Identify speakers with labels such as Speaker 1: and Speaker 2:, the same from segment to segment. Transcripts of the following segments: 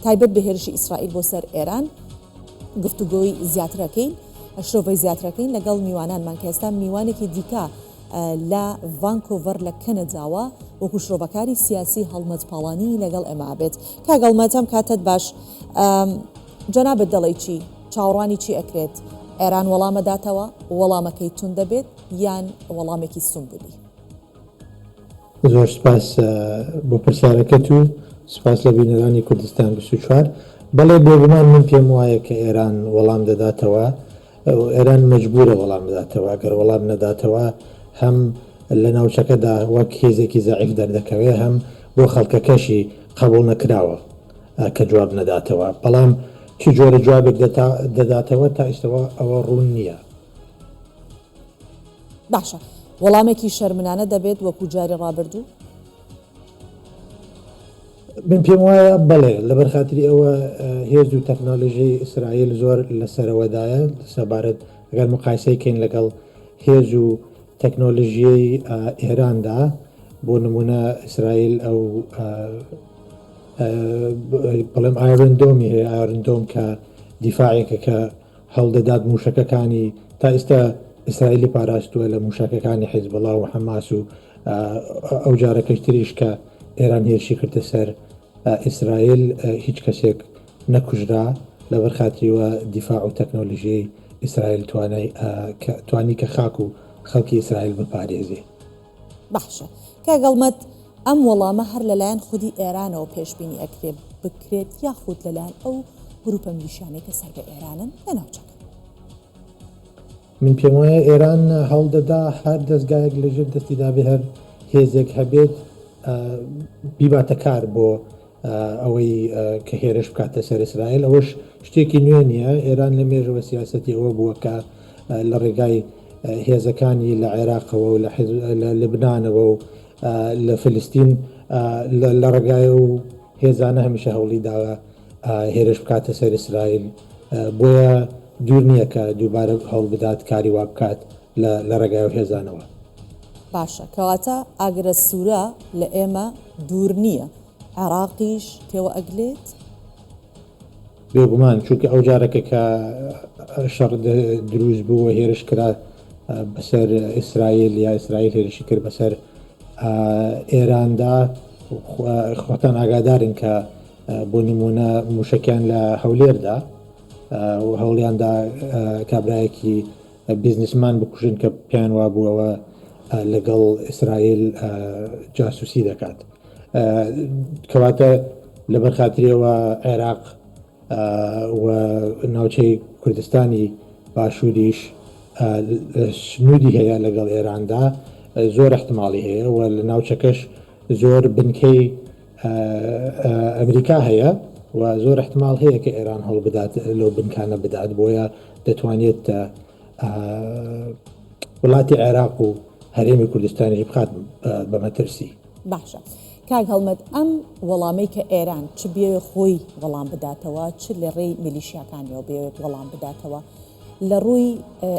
Speaker 1: تایبەت بە هێرشی ئیسرائیل بۆ سەر ئێران گفتوگۆی زیاتر ئەکەین، شرۆڤەی زیاتر ئەکەین لەگەڵ میوانانمان کە ئێستا میوانێکی دیکە لە ڤانکۆڤەر لە کەنەداوە وەکو شرۆڤەکاری سیاسی هەڵمەت پاڵانی لەگەڵ ئێمە ئەبێت. کاک هەڵمەت ئەم کاتەت باش. جەنابت دەڵێی چی؟ چاوەڕوانی چی ئەکرێت؟ ئێران وەڵام ئەداتەوە؟ وەڵامەکەی توند دەبێت یان وەڵامێکی سومبولی؟
Speaker 2: زۆر سپاس بۆ پرسیارەکەت و سپاس لە بینەرانی کوردستان 24. بەڵێ بێگومان من پێم وایە کە ئێران وەڵام دەداتەوە ئێران مەجبورە وەڵام بداتەوە گەر وەڵام نەداتەوە هەم لە ناوچەکەدا وەک هێزێکی زەعیف دەردەکەوێ هەم بۆ خەڵکەکەشی قبوڵ نەکراوە کە جواب نەداتەوە بەڵام چ جۆرە جوابێک دەداتەوە تا ئیستەوە ئەوە ڕوون نییە.
Speaker 1: باشە وەڵامێکی شەرمنانە دەبێت وەکو جاری ڕابردوو؟
Speaker 2: من پێم وایە بەڵێ، لەبەر خاتری ئەوە هێز و تەکنۆلۆژیی ئیسرائیل زۆر لە سەرەوەدایە سەبارەت ئەگەر مقایسەی کەین لەگەڵ هێز و تەکنۆلژیی ئێراندا بۆ نمونە ئیسرائیل ئەو بڵێم Iron Dome ی هەیە Iron Dome کە دیفاعێکە کە هەوڵدەدات مووشەکەکانی تا ئیستا ئیسرائیلی پاراستووە لە مووشەکەکانی حیزبوڵا و حەماس و ئەو جارەکەش تریش کە ئێران هێرشی کردە سەر ئیسرائیل هیچ کەسێک نەکوژرا لەبەر خاتریوە دیفاع و تەکنۆلژیی ئیسرائیل توانای توانی کە خاک و خەڵکی ئیسرائیل بپارێزێ.
Speaker 1: باشە کاک هەڵمەت ئەم وەڵامە هەر لەلایەن خودی ئێرانەوە پێشبینی ئەکرێ بکرێت یاخود لەلایەن ئەو گروپە میلیشیانەی کە سەر بە ئێرانن لە ناوچەکە؟
Speaker 2: من پێم وایە ئێران هەوڵ دەدا هەر دەزگایەک لە ژێر دەستیدا بێ هەر هێزێک هەبێت بیباتە کار بۆ ئەوەی کە هێرش بکاتە سەر ئیسرائیل ئەوەش شتێکی نوێ نییە ئێران لە مێژەوە سیاسەتی ئەوە بووە کە لە ڕێگای هێزەکانی لە عێراقەوە و لە لبنانەوە و لە فلستین لە ڕێگای و هێزانە هەمیشە هەوڵی داوە هێرش بکاتە سەر ئیسرائیل بۆیە دوور نییە کە دووبارە هەوڵ بدات کاری وا بکات لە ڕێگای و هێزانەوە.
Speaker 1: باشە کەواتە ئاگرە سوورە لە ئێمە دوور نییە عێراقیش تێوە ئەگلێت؟
Speaker 2: بێگومان چونکە ئەو جارەکە کە شەڕ دروست بوو و هێرش کرا بەسەر ئیسرائیل یا ئیسرائیل هێرشی کرد بەسەر ئێراندا خۆتان ئاگادارن کە بۆ نمونە موشەکیان لە هەولێردا و هەوڵیاندا کابرایەکی بیزنسمان بکوژن کە پێیان وابوو ئەوە لەگەڵ ئیسرائیل جاسوسی دەکات. کەواتە لەبەر خاتریەوە عێراق و ناوچەی کوردستانی باشووریش سنووری هەیە لەگەڵ ئێراندا زۆر احتماڵی هەیە و لە ناوچەکەش زۆر بنکەی ئەمریکا هەیە و زۆر احتمال هەیە کە ئێران هەوڵ بدات لەو بنکانە بدات بۆیە دەتوانێت وڵاتی عێراق و هەرێمی کوردستانیش بخات بە مەترسی.
Speaker 1: باشە کاک هەڵمەت ئەم وەڵامەی کە ئێران چ بیەوێ خۆی وەڵام بداتەوە چ لە ڕێی میلیشیاکانیەوە بیەوێت وەڵام بداتەوە لە ڕووی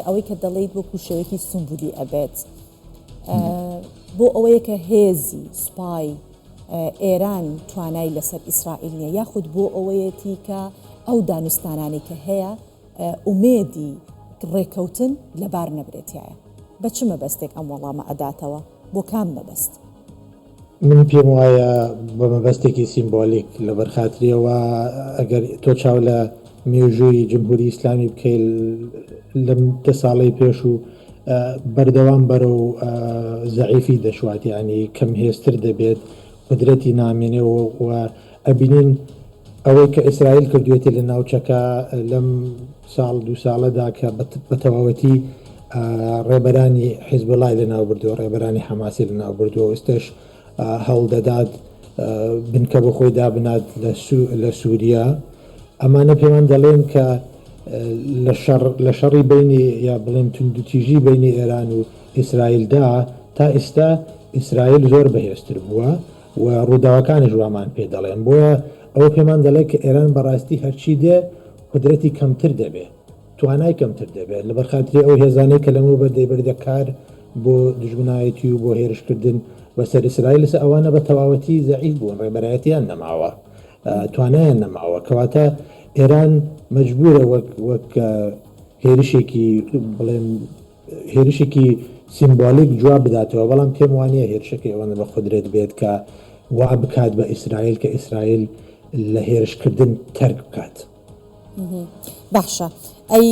Speaker 1: ئەوەی کە دەڵێیت وەکو شێوەیەکی سومبولی ئەبێت بۆ ئەوەیە کە هێزی سوپای ئێران توانای لەسەر ئیسرائیل نییە یاخود بۆ ئەوەیەتی کە ئەو دانوستانانەی کە هەیە ئومێدی ڕێکەوتن لەبار نەبرێتایە بە چ مەبەستێک ئەم وەڵامە ئەداتەوە بۆ کام مەبەست؟
Speaker 2: من پێم وایە بە مەبەستێکی سیمبۆلیک لەبەر خاتریەوە ئەگەر تۆ چاو لە مێژووی جمهوری ئیسلامی بکەی لەم دە ساڵەی پێشوو بەردەوام بەرەو زەعیفی دەچوات یانی کەم هێزتر دەبێت قودرەتی نامێنێ و ئەبینین ئەوەی کە ئیسرائیل کردوێتی لە ناوچەکە لەم ساڵ دوو ساڵەدا کە بە تەواوەتی ڕێبەرانی حیزبوڵای لەناو بردووە، ڕێبەرانی حەماسی لەناو بردووە، ئێستەش هەوڵ دەدات بنکە بۆ خۆی دابنات لە سووریا. ئەمانە پێمان دەڵێن کە لە شەڕ لە شەڕی بینی یا بڵێن توندوتیژی بینی ئێران و ئیسرائیلدا تا ئیستا ئیسرائیل زۆر بەهێزتر بووە و ڕووداوەکانیش وامان پێ دەڵێن. بۆیە ئەوە پێمان دەڵێ کە ئێران بەڕاستی هەرچی دێ قودرەتی کەمتر دەبێ، توانای کەمتر دەبێ. لەبەر خاتری ئەو هێزانەی کە لەمەوبەر دەیبردە کار بۆ دوژمنایەتی و بۆ هێرشکردن بە سەر ئیسرائیل، ئێستا ئەوانە بە تەواوەتی زەعیف بوون، ڕێبەرایەتییان نەماوە. توانایان نەماوە کەواتە ئێران مەجبورە وەک وەک هێرشێکی بڵێم هێرشێکی سیمبۆلیک جواب بداتەوە بەڵام پێم وانە هێرشەکەی ئەوەندە بە قودرەت بێت کە وا بکات بە ئیسرائیل کە ئیسرائیل لە هێرشکردن تەرک بکات.
Speaker 1: باشە ئەی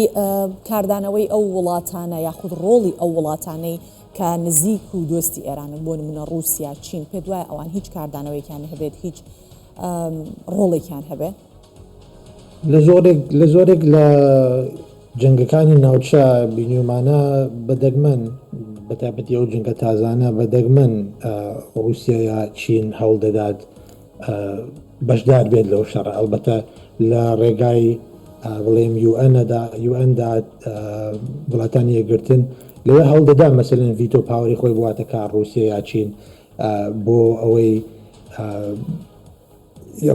Speaker 1: کاردانەوەی ئەو وڵاتانە یاخود ڕۆڵی ئەو وڵاتانەی کە نزیک و دۆستی ئێرانن بۆ نمونە ڕووسیا چین پێت وایە ئەوان هیچ کاردانەوەیەکیان هەبێت هیچ ڕۆڵێکیان هەبێ؟
Speaker 2: لە زۆرێک لە زۆرێک لە جەنگەکانی ناوچە بینیومانە بە دەگمەن بە تایبەتی ئەو جەنگە تازانە بە دەگمەن ڕووسیا یا چین هەوڵ دەدات بەشدار بێت لەو شەڕە ئەڵبەتە لە ڕێگای بڵێم یوئەنەدا یوئەندا وڵاتانی یەکگرتن لەوێ هەوڵ دەدا مەسەلەن veto power ی خۆی بواتە کار ڕووسیا یا چین بۆ ئەوەی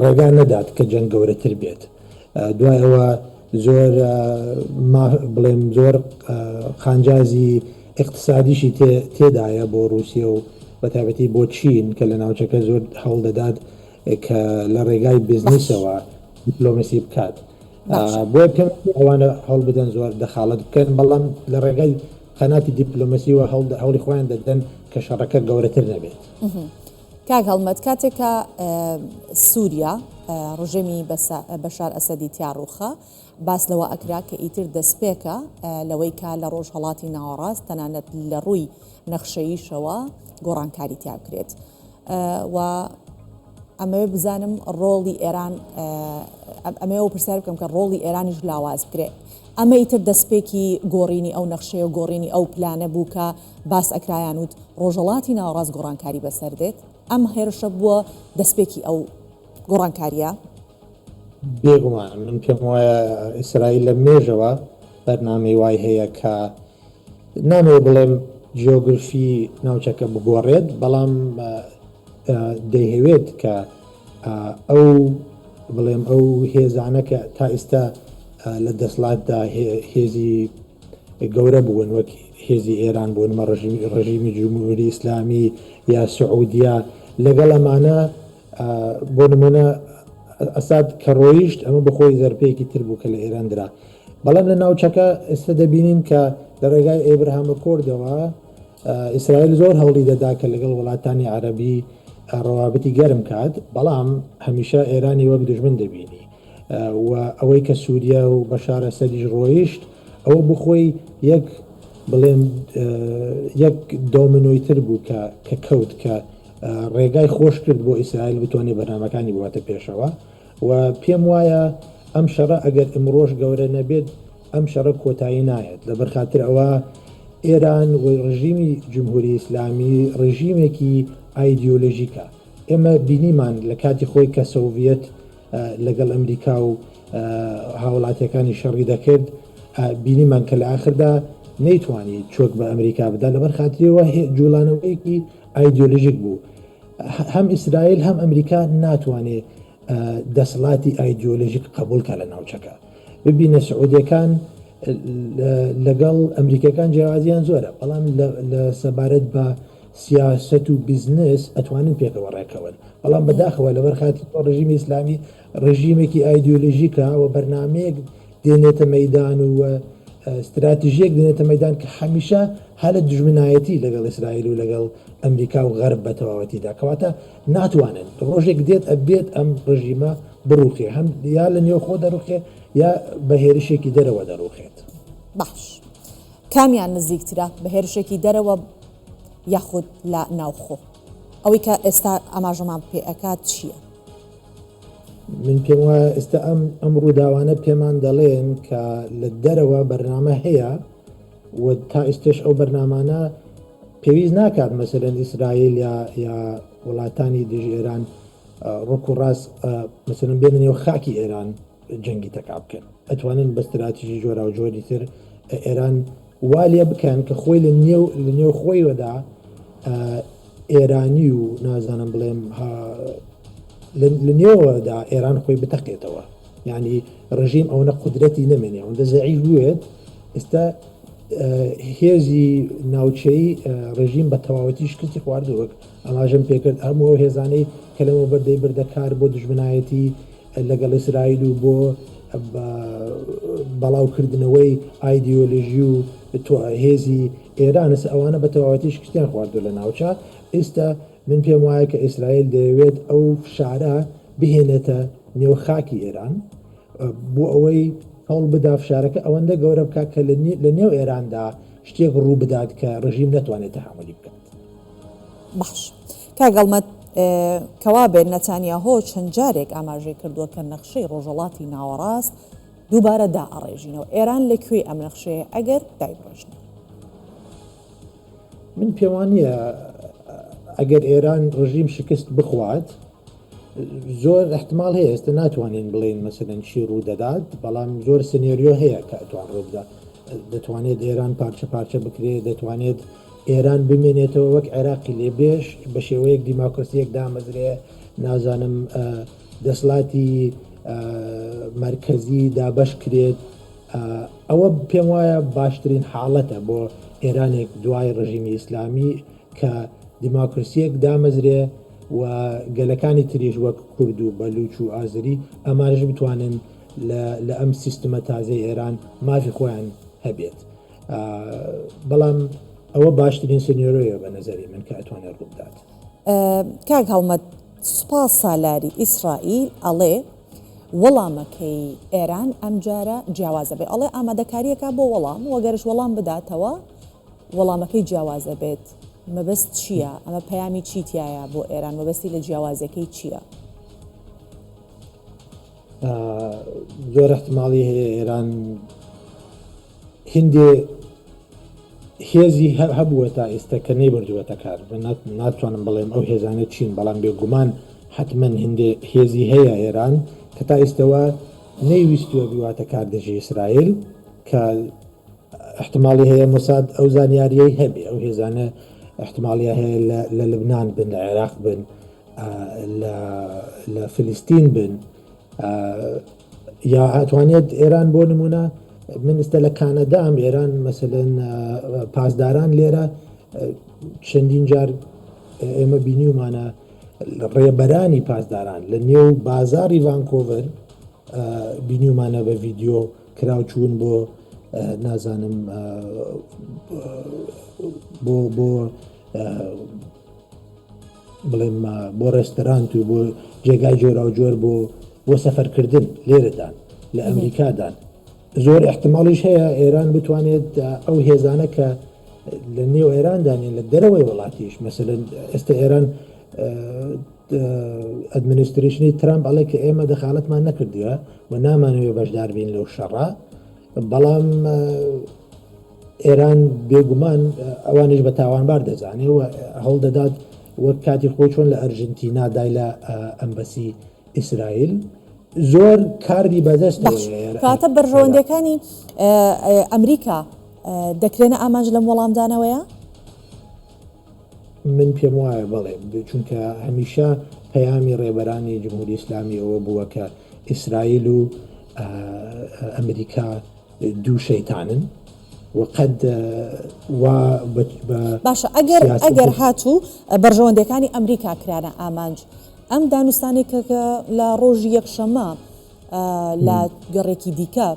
Speaker 2: ڕێگا نەدات کە جەنگ گەورەتر بێت دوای ئەوە زۆر بڵێم زۆر قانجازی ئیقتسادیشی تێدایە بۆ ڕووسیە و بەتایبەتی بۆ چین کە لە ناوچەکە زۆر هەوڵ دەدات کە لە ڕێگای بزنسەوە دیپلۆمەسی بکات. بۆیە پێم ئەوانە هەوڵ بدەن زۆر دەخاڵەت بکەن، بەڵام لە ڕێگای قەناتی دیپلۆمەسیوە هەوڵی خۆیان دەدەن کە شەڕەکە گەورەتر نەبێت.
Speaker 1: کاک هەڵمەت کاتێک کە سووریا ڕژێمی بەشار ئەسەدی تیا ڕووخا، باس لەوە ئەکرا کە ئیتر دەستپێکە لەوەی کە لە ڕۆژهەڵاتی ناوەڕاست تەنانەت لە ڕووی نەخشەییشەوە گۆڕانکاری تیا بکرێت و ئەمەوێ بزانم ڕۆڵی ئێران ئەمەوێ ئەو پرسیار بکەم کە ڕۆڵی ئێرانیش لاواز بکرێ ئەمە ئیتر دەستپێکی گۆڕینی ئەو نەخشەیە و گۆڕینی ئەو پلانە بوو کە باس ئەکرایان وت ڕۆژهەڵاتی ناوەڕاست گۆڕانکاری بەسەر دێت ئەم هێرشە بووە دەستپێکی ئەو گۆڕانکاریە؟
Speaker 2: بێگومان من پێم وایە ئیسرائیل لە مێژەوە بەرنامەی وای هەیە کە نامەوێ بڵێم جیۆگرفی ناوچەکە بگۆڕێت بەڵام دەیهەوێت کە ئەو بڵێم ئەو هێزانە کە تا ئێستا لە دەسڵاتدا هێزی گەورە بوون وەک هێزی ئێران بۆ نمە ڕژیمی جمهوری ئیسلامی یا سعودیا لەگەڵ ئەمانە بۆ نمونە ئەساد کە ڕۆیشت ئەمە بەخۆی زەرپەیەکی تر بوو کە لە ئێران درا بەڵام لە ناوچەکە ئێستا دەبینین کە لە ڕێگای Abraham Accord ەوە ئیسرائیل زۆر هەوڵی دەدا کە لەگەڵ وڵاتانی عەرەبی ڕەوابتی گەرم کات بەڵام هەمیشە ئێرانی وەک دژمن دەبینی و ئەوەی کە سووریا و بەشار ئەسەدیش ڕۆیشت ئەوە بخۆی یەک بڵێم یەک دۆمینۆی تر بوو کە کە کەوت کە ڕێگای خۆش کرد بۆ ئیسرائیل بتوانێت بەرنامەکانی بباتە پێشەوە و پێم وایە ئەم شەڕە ئەگەر ئمڕۆش گەورە نەبێت ئەم شەڕە کۆتایی نایەت لەبەر خاتر ئەوە ئێران و ڕژیمی جمهوری ئیسلامی ڕژیمێکی ئایدیۆلۆژیکە ئێمە بینیمان لە کاتی خۆی کە سۆڤیەت لەگەڵ ئەمریکا و هاوڵاتیەکانی شەڕی دەکرد بینیمان کە لە ئاخردا نەیتوانی چۆک بە ئەمریکا بدا لەبەر خاتریەوە جوڵانەوەیەکی ئایدیۆلۆژیک بوو هەم ئیسرائیل هەم ئەمریکا ناتوانێ دەسەڵاتی ئایدیۆلۆژیک قبول کە لە ناوچەکە ببینە سعودیەکان لەگەڵ ئەمریکەکان جیاوازیان زۆرە بەڵام لە سەبارەت بە سیاسەت و بزنس ئەتوانن پێکەوە ڕێکەون بەڵام بەداخەوە لەبەر خاتی ڕژیمی ئیسلامی ڕژیمێکی ئایدیۆلۆژیکە و بەرنمەیەک دێنێتە مەیدان و ستراتیژیەک دێنێتە مەیدان کە هەمیشە هەر لە دوژمنایەتی لەگەڵ ئیسرائیل و لەگەڵ ئەمریکا و غەرب بە تەواوەتیدا کەواتە ناتوانن ڕۆژێک دێت ئەبێت ئەم ڕژیمە بڕوخێ هەم یا لە نێوخۆ دەڕوخێ یا بە هێرشێکی دەرەوە دەڕوخێت.
Speaker 1: باش کامیان نزیکترە بە هێرشێکی دەرەوە یاخود لە ناوخۆ؟ ئەوەی کە ئێستا ئاماژەمان پێ ئەکات چییە؟
Speaker 2: من پێم وایە ئێستا ئەم ئەم ڕووداوانە پێمان دەڵێن کە لە دەرەوە بەرنامە هەیە و تا ئێستش ئەو بەرنامانە پێویست ناکات مەسەلەن ئیسرائیل یا یا وڵاتانی دژ ئێران ڕک و ڕاست مەسەلەن بێنە نێو خاکی ئێران جەنگی تەکا بکەن ئەتوانن بە ستراتیژی جۆراوجۆری تر ئێران وا لێ بکەن کە خۆی لە نێو لە نێو خۆیەوەدا ئێرانی و نازانم بڵێم لە نێوەدا ئێران خۆی بتەقێتەوە یعنی ڕژیم ئەوەنە قودرەتی نەمێنێ ئەوەندە زەعیف بوێت ئێستا هێزی ناوچەی ڕژیم بە تەواوەتی شکستی خواردو وەک ئاماژەم پێکرد هەموو ئەو هێزانەی کە لەمەوبەر دەیبردە کار بۆ دژمنایەتی. لەگەڵ ئیسرائیل و بۆ بەڵاوکردنەوەی ئایدیۆلۆژی و هێزی ئێران ئێستا ئەوانە بە تەواوەتی شکستیان خواردووە لە ناوچە ئێستا من پێم وایە کە ئیسرائیل دەیەوێت ئەو فشارە بهێنێتە نێو خاکی ئێران بۆ ئەوەی هەوڵ بدا فشارەکە ئەوەندە گەورە بکات کە لە نێو ئێراندا شتێک ڕوو بدات کە ڕژیم نەتوانێت تەحەمولی بکات.
Speaker 1: باش کاک هەڵمەت کەوابێت نەتانیاهۆ چەند جارێک ئاماژەی کردووە کە نەخشەی ڕۆژهەڵاتی ناوەڕاست دووبارە دائەڕێژینەوە ئێران لە کوێی ئەم نەخشەیە ئەگەر دایبڕێژنەوە؟
Speaker 2: من پێوانیە ئەگەر ئێران ڕژیم شکست بخوات زۆر احتمال هەیە ئێستا ناتوانین بڵێین مەسەلەن چی ڕوو دەدات بەڵام زۆر سنێریۆ هەیە کە ئەتوان ڕوو بدات دەتوانێت ئێران پارچە پارچە بکرێت دەتوانێت ئێران بمێنێتەوە وەک عێراقی لێبێش بە شێوەیەک دیماکرسیەک دامەزرێ نازانم دەسڵاتی مرکزی دابش کرێت ئەوە پێم وایە باشترین حاڵەتە بۆ ئێرانێک دوای ڕژیمی ئیسلامی کە دیماکرسیەک دامەزرێ و گەلەکانی تریش وەک کورد و بەلوچ و ئازری ئەمانەش بتوانن لە ئەم سیستمە تازەی ئێران مافی خۆیان هەبێت بەڵام ئەوە باشترین سنیۆرۆیە بە نەزەری من کە ئەتوانێت ڕووبدات.
Speaker 1: کاک هەڵمەت سوپا سالاری ئیسرائیل ئەڵێ وەڵامەکەی ئێران ئەمجارە جیاوازە بێ ئەڵێ ئامادەکاریەکە بۆ وەڵام وەگەرش وەڵام بداتەوە وەڵامەکەی جیاواز ئەبێت مەبەست چییە؟ ئەمە پەیامی چی تیایە بۆ ئێران مەبەستی لە جیاوازیەکەی چییە؟
Speaker 2: زۆر احتماڵی هەیە ئێران هندێ هێزی هەبووە تا ئێستا کە نەیبردووەتە کار ناتوانم بڵێم ئەو هێزانە چین بەڵام بێگومان حتمما هندێ هێزی هەیە ئێران کە تا ئێستەوە نەیویستووە بیواتە کار دژی ئیسرائیل کە ئیحتماڵی هەیە مۆساد ئەو زانیاریەی هەبێ ئەو هێزانە ئیحتماڵیان هەیە لە لبنان بن لە عێراق بن لە فلستین بن یا ئەتوانێت ئێران بۆ نمونە من ئێستا لە کانەدام ئێران مەسەلەن پاسداران لێرە چەندین جار ئێمە بینیومانە ڕێبەرانی پاسداران لە نێو بازاری ڤانکۆڤەر بینیومانە بە ڤیدیۆ کراو چوون بۆ نازانم بۆ بۆ بڵێم بۆ ڕێستەرانت و بۆ جێگای جۆراوجۆر بۆ بۆ سەفەرکردن لێرەدان لە ئەمریکادان زۆر احتمالیش هەیە ئێران بتوانێت ئەو هێزانە کە لە نێو ئێراندانێن لە دەرەوەی وڵاتیش مەسەلەن ئێستا ئێران administration ی ترامپ ئەڵێ کە ئێمە دەخالەتمان نەکردووە و نامانەوێ بەشدار بین لەو شەڕە بەڵام ئێران بێگومان ئەوانیش بە تاوانبار دەزانێ و هەوڵ دەدات وەک کاتی خۆی چۆن لە ئەرژنتینا دای لە embassy ئیسرائیل زۆر کاردی بەدەست
Speaker 1: کاتە بەرژەوەندەکانی ئەمریکا دەکرێنە ئامانج لەم وەڵامدانەوەیە؟
Speaker 2: من پێم وایە بەڵێ، چونکە هەمیشە پەیامی ڕێبەرانی جمهوری ئیسلامی ئەوە بووە کە ئیسرائیل و ئەمریکا دوو شەیتانن و قەد وا بە
Speaker 1: باشە ئەگەر ئەگەر هاتوو بەرژەوەندەکانی ئەمریکا کرانە ئامانج ئەم دانوستانێک کە لە ڕۆژی یەکشەمە لە گەڕێکی دیکە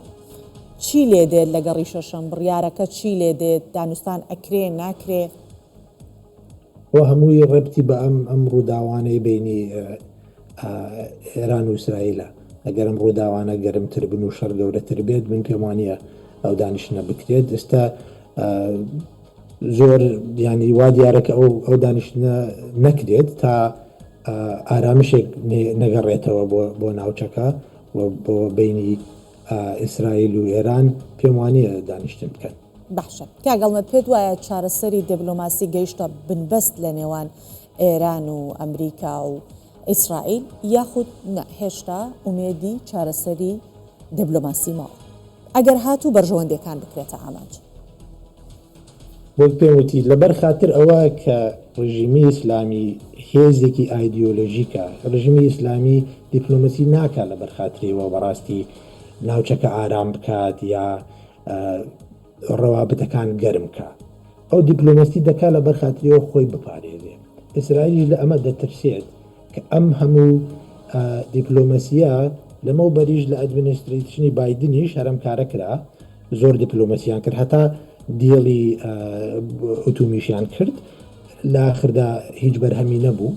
Speaker 1: چی لێ دێت لە گەڕی شەشەم بڕیارەکە چی لێ دێت دانوستان ئەکرێ ناکرێ؟
Speaker 2: بۆ هەمووی ڕەبتی بە ئەم ئەم ڕووداوانەی بینی ئێران و ئیسرائیلە ئەگەر ئەم ڕووداوانە گەرمتر بن و شەڕ گەورەتر بێت من پێم وانە ئەو دانیشتنە بکرێت ئێستا زۆر ینی وا دیارە کە ئەو ئەو دانیشتنە نەکرێت تا ئارامشێک نەگەڕێتەوە بۆ بۆ ناوچەکە و بۆ بینی ئیسرائیل و ئێران پێم وانە دانیشتن بکەن.
Speaker 1: باشە کاک هەڵمەت پێت وایە چارەسەری دبلۆماسی گەیشتە بنبەست لە نێوان ئێران و ئەمریکا و ئیسرائیل یاخود نا هێشتا ئومێدی چارەسەری دبلۆماسی ماوە ئەگەر هاتوو بەرژەوەندیەکان بکرێتە ئامانج؟
Speaker 2: وەک پێم وتی لەبەر خاتر ئەوە کە ڕژیمی ئیسلامی هێزێکی ئایدیۆلۆژیکە، ڕژیمی ئیسلامی دیپلۆمەسی ناکات لەبەر خاتری ئەوە بەڕاستی ناوچەکە ئارام بکات یا ڕەوابتەکان گەرم کا. ئەو دیپلۆمەسی دەکات لەبەر خاتری ئەوە خۆی بپارێزێ. ئیسرائیلیش لە ئەمە دەترسێت کە ئەم هەموو. دیپلۆمەسیە لەمەو بەریش لە administration ی بایدنیش هەر ئەم کارە کرا زۆر دیپلۆمەسیان کرد هەتا deal ی ئوتومیشیان کرد لە ئاخردا هیچ بەرهەمی نەبوو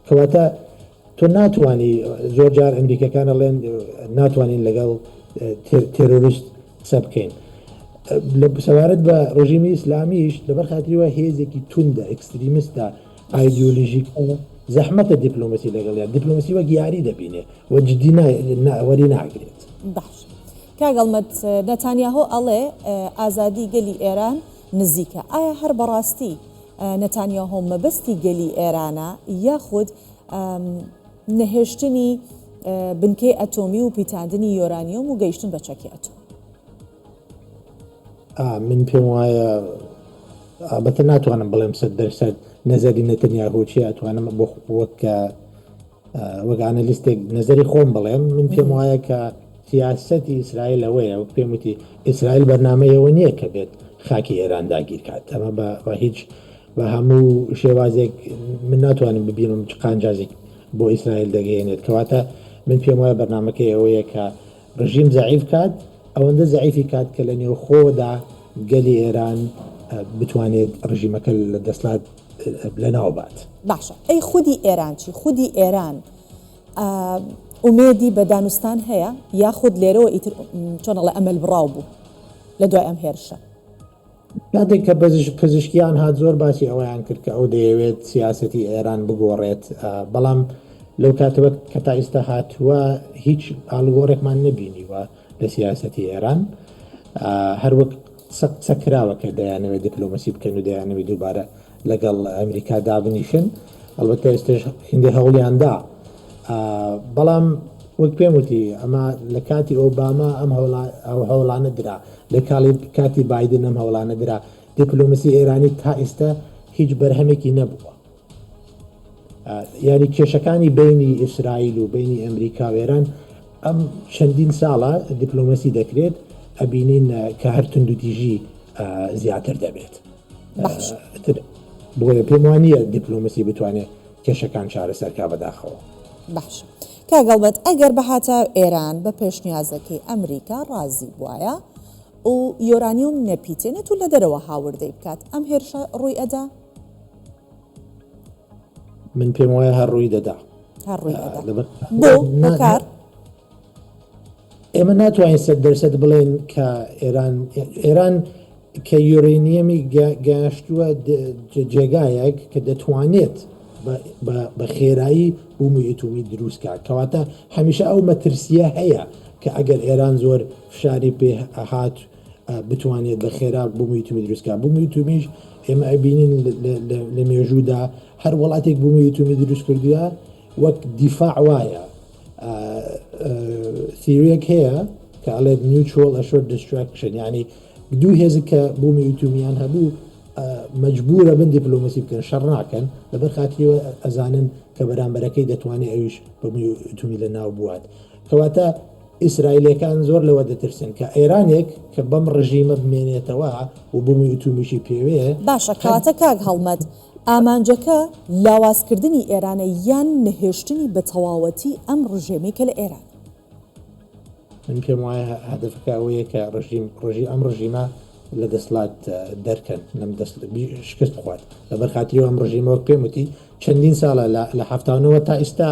Speaker 2: کەواتە تۆ ناتوانی زۆر جار ئەمریکەکان ئەڵێن ناتوانین لەگەڵ تێرۆریست قسە بکەین لە سەبارەت بە ڕژیمی ئیسلامیش لەبەر خاتریوە هێزێکی توندە extremist ە ئایدیۆلۆژیک زەحمەتە دیپلۆمەسی لەگەڵیان دیپلۆمەسی وەک یاری دەبینێ و جدی وەری ناگرێت.
Speaker 1: باش کاک هەڵمەت نەتانیاهۆ ئەڵێ ئازادی گەلی ئێران نزیکە ئایا هەر بەڕاستی نەتانیاهۆ مەبەستی گەلی ئێرانە یاخود نەهێشتنی بنکەی ئەتۆمی و پیتاندنی یۆرانیۆم و گەیشتن بە چەکی ئەتۆم؟
Speaker 2: من پێم وایە ئەڵبەتە ناتوانم بڵێم سەد دەرسەد نەزەری نەتەنیاهۆ چیە ئەتوانم بۆ وەک وەک analyst ێک نەزەری خۆم بڵێم من پێم وایە کە سیاسەتی ئیسرائیل ئەوەیە وەک پێم وتی ئیسرائیل بەرنامەی ئەوە نییە کە بێت خاکی ئێران داگیرکات ئەمە بە هیچ بە هەموو شێوازێک من ناتوانم ببینم چ قانجازێک بۆ ئیسرائیل دەگەیەنێت کەواتە من پێم وایە بەرنامەکەی ئەوەیە کە ڕژیم زەعیف کات ئەوەندە زەعیفی کات کە لە نێوخۆدا گەلی ئێران بتوانێت ڕژیمەکە لە دەسلات لەناو بات.
Speaker 1: باشە ئەی خودی ئێران چی؟ خودی ئێران ئومێدی بە دانوستان هەیە یاخود لێرەوە ئیتر چۆن ئەڵێ ئەمەل بڕاو بوو لە دوای ئەم هێرشە؟
Speaker 2: کاتێک کە پزیشکیان هات زۆر باسی ئەوەیان کرد کە ئەو دەیەوێت سیاسەتی ئێران بگۆڕێت، بەڵام لەو کاتەوە کە تا ئیستا هاتووە هیچ ئاڵوگۆڕێکمان نەبینیوە لە سیاسەتی ئێران. هەروەک قسە کراوە کە دەیانەوێت دیپلۆمەسی بکەن و دەیانەوێت دووبارە لەگەڵ ئەمریکا دابنیشن، ئەڵبەتە ئێستاش هیندێ هەوڵیان دا، بەڵام وەک پێم وتی ئەمە لە کاتی ئۆباما ئەم هەوڵانە درا، لە کاتی بایدن ئەم هەوڵانە درا، دیپلۆمەسی ئێرانی تا ئیستا هیچ بەرهەمێکی نەبووە. یانی کێشەکانی بەینی ئیسرائیل و بەینی ئەمریکا و ئێران ئەم چەندین ساڵە دیپلۆمەسی دەکرێت، ئەبینین کە هەر توندوتیژی زیاتر دەبێت. بۆیە پێم وا نییە دیپلۆمەسی بتوانێت کێشەکان چارەسەر کا بەداخەوە.
Speaker 1: باشە کاک هەڵمەت ئەگەر بهاتایە ئێران بە پێشنیازەکەی ئەمریکا ڕازی بوایە و یۆرانیۆم نەپیتێنێت و لە دەرەوە هاوردەی بکات ئەم هێرشە ڕووی ئەدا؟
Speaker 2: من پێم وایە هەر ڕووی دەدا.
Speaker 1: هەر ڕووی ئەدا. بۆ هۆکار؟
Speaker 2: ئێمە ناتوانین سەد دەرسەد بڵێن کە ئێران ئێران کە یۆرێنیەمی گەیاشتووە جێگایەک کە دەتوانێت بە خێرایی بومی ئەتومی دروست کات کەواتە هەمیشە ئەو مەترسیە هەیە کە ئەگەر ئێران زۆر فشاری پێ هات بتوانێت بە خێرا بومی ئەتومی دروست کات بومی ئەتومیش ئێمە ئەبینین لە مێژوودا هەر وڵاتێک بومی ئەتومی دروست کردووە وەک دیفاع وایە theory ەک هەیە کە ئەڵێت mutual assured destruction یعنی دوو هێز کە بومی ئوتومیان هەبوو مەجبورە بن دیپلۆمەسی بکەن شەڕ ناکەن لەبەر خاتریەوە ئەزانن کە بەرامبەرەکەی دەتوانێت ئەویش بەمی ئوتومی لە ناو بوات کەواتە ئیسرائیلەکان زۆر لەوە دەترسن کە ئێرانێک کە بەم ڕژیمە بمێنێتەوە و بومی ئوتومیشی پێوێ
Speaker 1: باشە کەواتە کاک هەڵمەت ئامانجەکە لاوازکردنی ئێرانە یان نەهێشتنی بە تەواوەتی ئەم ڕژێمەی کە لە ئێرانە؟
Speaker 2: من پێم وایە هەدەفەکە ئەوەیە کە ڕژیم ڕژی ئەم ڕژیمە لە دەسڵات دەرکەن لەم دەست شکست بخوات لەبەر خاتری ئەم ڕژیمە وەک پێم وتی چەندین ساڵە لە حەفتانەوە تا ئیستا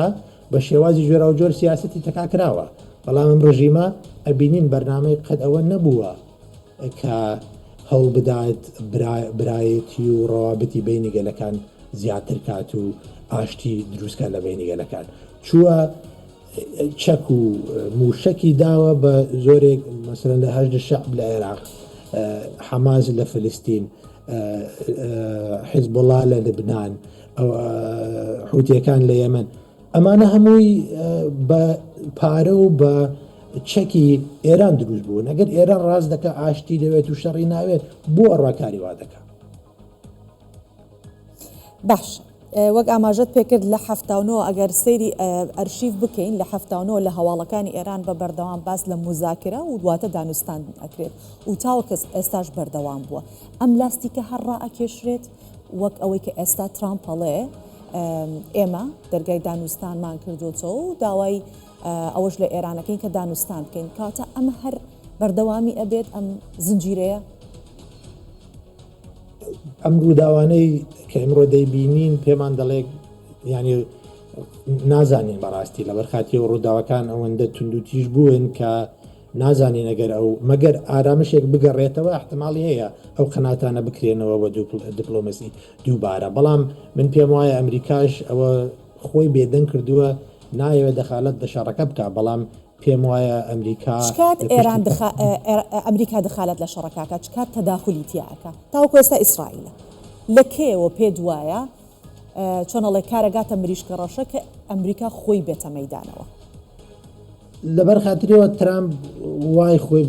Speaker 2: بە شێوازی جۆراوجۆر سیاسەتی تەکا کراوە بەڵام ئەم ڕژیمە ئەبینین بەرنامەی قەت ئەوە نەبووە کە هەوڵ بدات برایەتی و ڕەوابتی بەینی گەلەکان زیاتر کات و ئاشتی دروست کات لە بەینی گەلەکان چووە چەک و موشەکی داوە بە زۆرێک مەسەلەن لە هەشد شەعب لە عێراق حەماس لە فلستین حیزبوڵا لە لبنان حوتیەکان لە یەمەن ئەمانە هەمووی بە پارە و بە چەکی ئێران دروست بوون ئەگەر ئێران ڕاست دەکا ئاشتی دەوێت و شەڕی ناوێت بۆ ئەڕوا کاری وا دەکا.
Speaker 1: باش وەک ئاماژەت پێکرد لە 79 ئەگەر سەیری ئەرشیف بکەین لە 79 لە هەواڵەکانی ئێران بە بەردەوام باس لە موزاکرە و دواتە دانوستاندن ئەکرێت و تاوەکە ئێستاش بەردەوام بووە ئەم لاستیکە هەر ڕائەکێشرێت وەک ئەوەی کە ئێستا ترامپ ئەڵێ. ئێمە دەرگای دانوستانمان کردووەتەوە و داوای ئەوەش لە ئێرانەکەین کە دانوستان بکەین. کەواتە ئەمە هەر بەردەوامی ئەبێت ئەم زنجیرەیە؟
Speaker 2: ئەم ڕووداوانەی کە ئیمڕۆ دەیبینین پێمان دەڵێ یعنی نازانین بەڕاستی لەبەر خاتی و ڕووداوەکان ئەوەندە توندوتیژ بوون کە نازانین ئەگەر ئەو مەگەر ئارامشێک بگەڕێتەوە احتماڵی هەیە ئەو قەناتانە بکرێنەوە بە دیپلۆمەسی دووبارە بەڵام من پێم وایە ئەمریکاش ئەوە خۆی بێدەنگ کردووە نایەوێت دەخالەت لە شەڕەکە بکە بەڵام پێم وایە ئەمریکا
Speaker 1: چ کات ئێران ئەمریکا دخالەت لە شەڕەکە ئەکا؟ چ کات تەداخولی تیا ئەکا؟ تاوەکو ئێستا ئیسرائیلە. لە کەیەوە پێت وایە چۆن ئەڵێ کار ئەگاتە مریشکە ڕەشە کە ئەمریکا خۆی بێتە مەیدانەوە؟
Speaker 2: لەبەر خاتریەوە ترامپ وای خۆی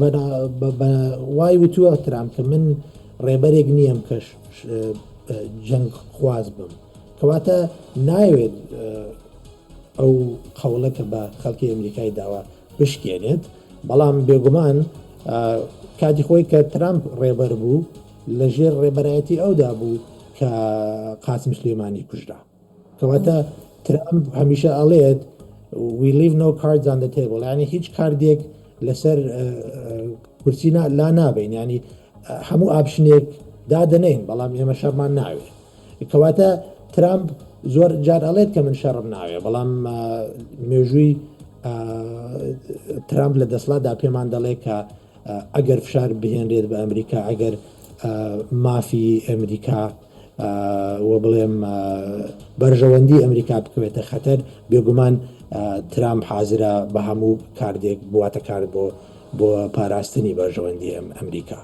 Speaker 2: وای وتووە ترامپ کە من ڕێبەرێک نییەم کە جەنگ خواز بم کەواتە نایەوێت ئەو قەوڵە کە بە خەڵکی ئەمریکای داوە بشکێنێت، بەڵام بێگومان کاتی خۆی کە ترامپ ڕێبەر بوو لە ژێر ڕێبەرایەتی ئەودا بوو کە قاسم سلێمانی کوژرا. کەواتە ترامپ هەمیشە ئەڵێت we leave no cards on the table یعنی هیچ کاردێک لەسەر کورسی لا نابین ینی هەموو option ێک دادەنین بەڵام ئێمە شەڕمان ناوێت کەواتە ترامپ زۆر جار ئەڵێت کە من شەڕم ناوێ بەڵام مێژووی ترامپ لە دەسڵاتدا پێمان دەڵێ کە ئەگەر فشار بهێنرێت بە ئەمریکا ئەگەر مافی ئەمریکا و بڵێم بەرژەوەندی ئەمریکا بکەوێتە خەتەر بێگومان ترامپ حازرە بە هەموو کاردێک بواتە کارت بۆ بۆ پاراستنی بەرژەوەندی ئەمریکا.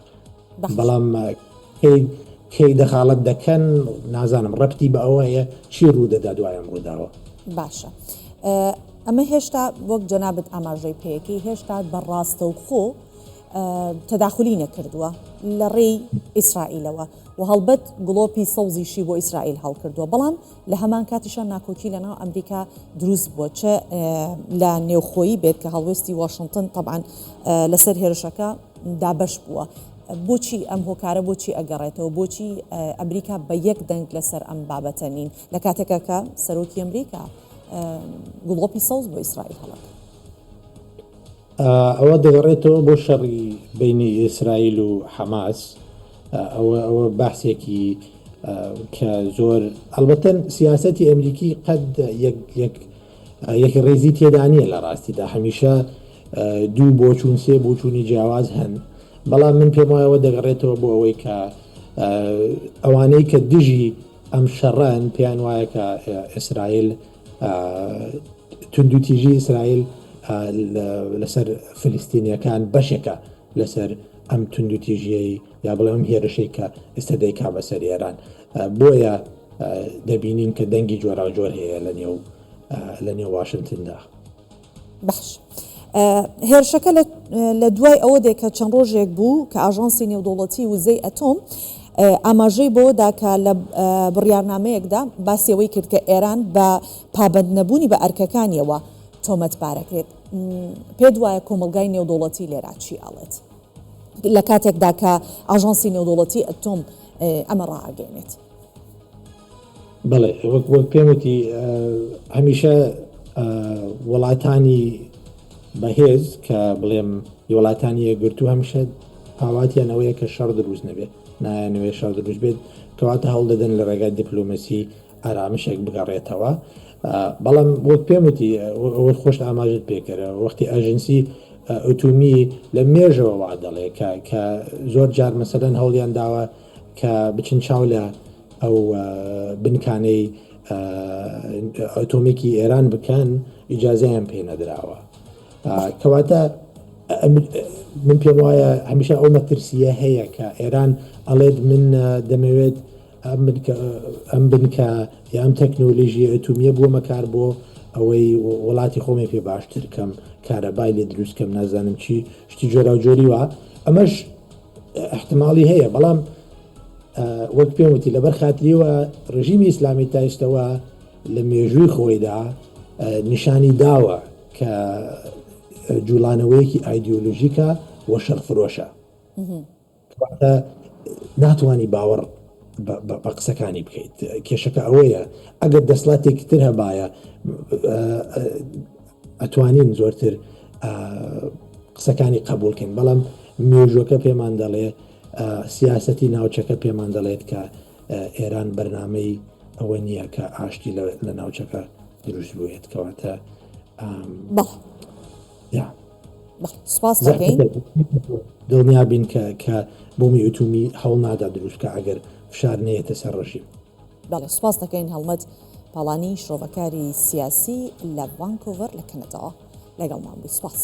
Speaker 2: بەڵام کەی کەی دەخاڵەت دەکەن نازانم ڕەبتی بە ئەوە هەیە چی ڕوو دەدا دوای ئەم ڕووداوە.
Speaker 1: باشە ئەمە هێشتا وەک جەنابت ئاماژەی پێکەی هێشتا بە ڕاستەوخۆ تەداخلی نەکردووە لە ڕێی ئیسرائیلەوە و هەڵبەت گڵۆپی سەوزیشی بۆ ئیسرائیل هەڵکردووە بەڵام لە هەمان کاتیشا ناکۆکی لەناو ئەمریکا دروست بووە چ لە نێوخۆیی بێت کە هەڵوێستی واشنتن تەبعەن لەسەر هێرشەکە دابەش بووە. بۆچی ئەم هۆکارە بۆچی ئەگەڕێتەوە؟ بۆچی ئەمریکا بە یەک دەنگ لەسەر ئەم بابەتە نین؟ لە کاتێکا کە سەرۆکی ئەمریکا گڵۆپی سەوز بۆ ئیسرائیل هەڵەکرد.
Speaker 2: ئەوە دەگەڕێتەوە بۆ شەڕی بینی ئیسرائیل و حەماس ئەوە ئەوە باسێکی کە زۆر ئەلبەتەن سیاسەتی ئەمریکی قەت یەک یەک یەک ڕێزی تێدا نییە لە ڕاستیدا هەمیشە دوو بۆچوون سێ بۆچوونی جیاواز هەن بەڵام من پێم وایەوە دەگەڕێتەوە بۆ ئەوەی کە ئەوانەی کە دژی ئەم شەڕەن پێیان وایە کە ئیسرائیل توندوتیژی ئیسرائیل لەسەر فلستینیەکان بەشێکە لەسەر ئەم توندوتیژیەی یا بڵێ ئەم هێرشەی کە ئێستا دەیکا بەسەر ئێران بۆیە دەبینین کە دەنگی جۆراوجۆر هەیە لە نێو لە نێو واشنتندا.
Speaker 1: باش هێرشەکە لە دوای ئەوە دێ کە چەند ڕۆژێک بوو کە ئاژانسی نێودەوڵەتی وزەی ئەتۆم ئاماژەی بەوە دا کە لە بڕیارنامەیەکدا باسی ئەوەی کرد کە ئێران بە پابەند نەبوونی بە ئەرکەکانیەوە تۆمەتبارەکرێت. پێت وایە کۆمەڵگای نێودەوڵەتی لێرا چی ئەڵێت لە کاتێکدا کە ئاژانسی نێودەوڵەتی ئەتۆم ئەمە ڕائەگەیەنێت؟
Speaker 2: بەڵێ وەک وەک پێم وتی هەمیشە وڵاتانی بەهێز کە بڵێم وڵاتانی یەکگرتوو هەمیشە ئاواتیان ئەوەیە کە شەڕ دروست نەبێت نایانەوێت شەڕ دروست بێت کەواتە هەوڵ دەدەن لە ڕێگای دیپلۆمەسی ئارامشێک بگەڕێتەوە بەڵام وەک پێم وتی ئەوە خۆش ئاماژت پێکرد وەختی ئاژنسی ئۆتومی لە مێژەوە وا دەڵێ کە کە زۆر جار مەسەلەن هەوڵیان داوە کە بچن چاو لە ئەو بنکانەی ئەتۆمیکی ئێران بکەن ئیجازەیان پێ نەدراوە کەواتە من پێم وایە هەمیشە ئەو مەترسیە هەیە کە ئێران ئەڵێت من دەمەوێت ئەم بنکە یا ئەم تەکنۆلژیە ئەتومیە بوومە کار بۆ ئەوەی وڵاتی خۆمی پێ باشتر کەم کارەبای لێ دروست کەم نازانم چی شتی جۆراوجۆری وا ئەمەش احتماڵی هەیە بەڵام وەک پێم وتی لەبەر خاتریەوە ڕژیمی ئیسلامی تا ئێستەوە لە مێژووی خۆیدا نیشانی داوە کە جوڵانەوەیەکی ئایدیۆلۆژیکە و شەڕفرۆشە ناتوانانی باوەڕ. بە قسەکانی بکەیت. کێشەکە ئەوەیە ئەگەر دەسڵاتێکی تر هەبایە ئەتوانین زۆرتر قسەکانی قبولکەین، بەڵام مێژوەکە پێمان دەڵێ، سیاسەتی ناوچەکە پێمان دەڵێت کە ئێران بەرنامەی ئەوە نییە کە ئاشتی لە ناوچەکە دروست بووێت. کەواتە
Speaker 1: سپاس دەکەین.
Speaker 2: دڵنیا بین کە کە بۆمی ئوتومی هەوڵ نادا دروست بکە ئەگەر فشار نەیەتە سەر ڕژیم.
Speaker 1: بەڵێ سپاس دەکەین هەڵمەت پاڵانی شرۆڤەکاری سیاسی لە ڤانکۆڤەر لە کەنەداوە لەگەڵمان بووی سپاس.